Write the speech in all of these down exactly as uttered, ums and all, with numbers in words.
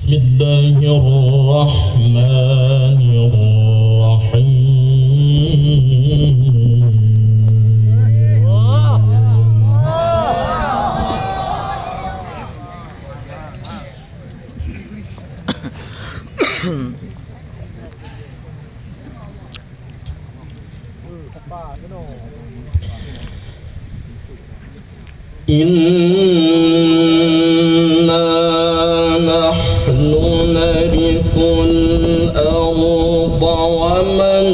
بسم الله الرحمن الرحيم. إنا نحن نرث الأرض ومن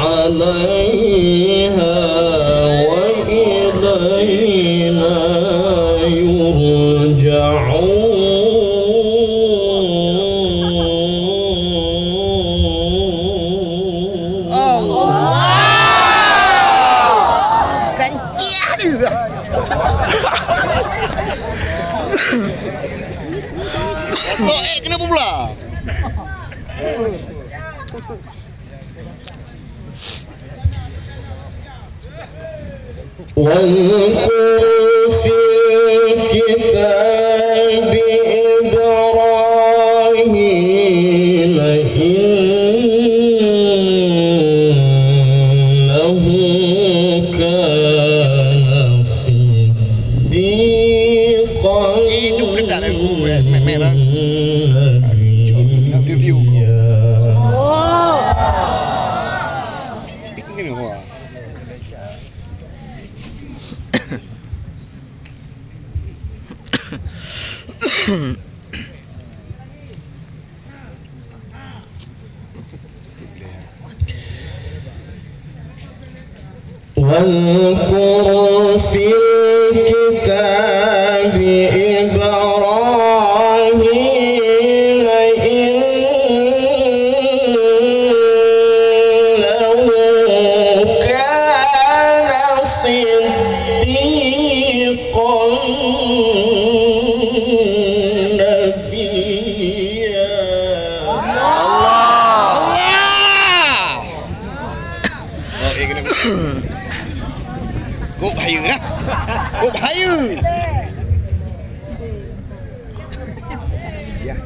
عليها وإلينا يرجعون. Allah! Kancah dia. Masuk, eh, kena pula. واذكر في الكتاب إبراهيم إنه كان صديقا. Itu rendah lagu, me-, me-, merah. نبيا. Oh. Itu ni, wah. واذكر في الكتاب إبراهيم إنه كان صديقا نبيا. Allah! Oh, eh, kena. Kok bahaya dah. Kok bahaya. Ya.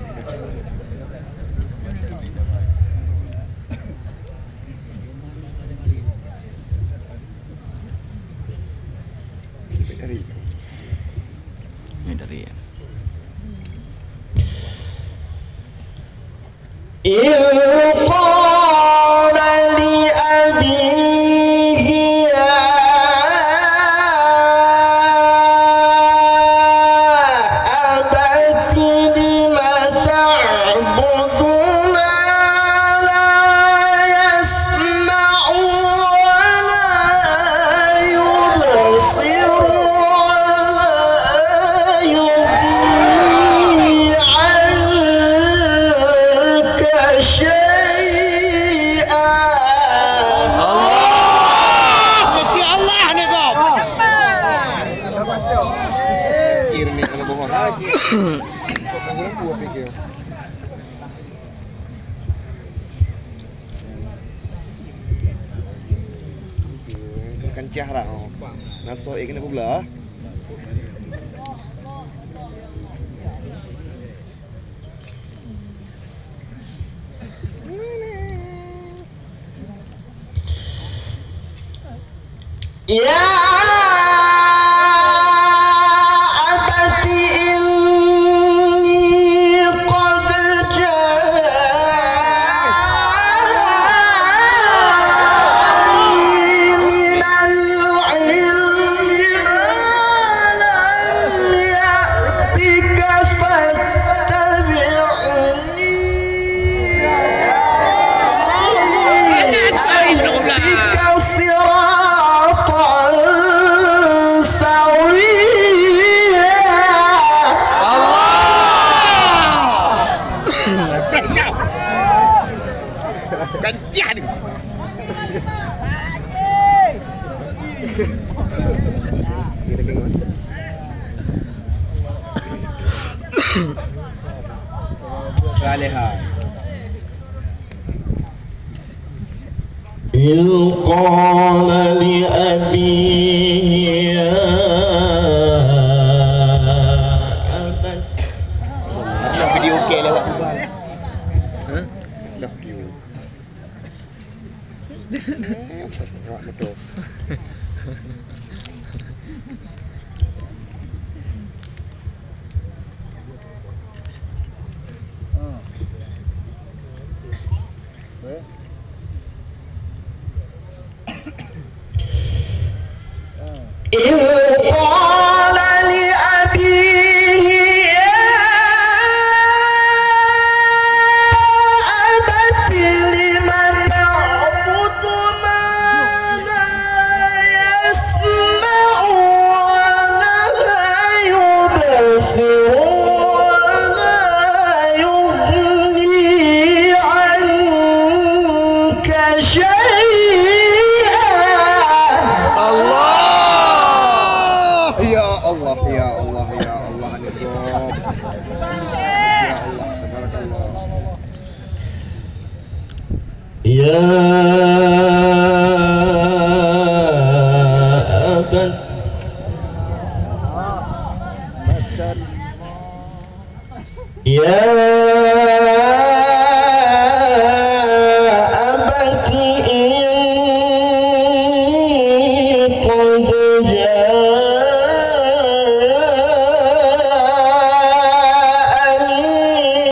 Ini dari, ya. إذ قال لأبيه يا أبت لم تعبد ما لا يسمع ولا يبصر ولا يغني عنك شيئا. Allah! Masya Allah ni kau. Kir ni kalau bawa lagi. Kau pulang dua pikir. Bukan cah lah, oh. Naso, eh, kena pula. يا أبت إني قد جاءني من العلم ما لم يأتك فاتبعني. أهدك صراطا سويا. Kancah ni. Salihah. إذ قال لأبيه يا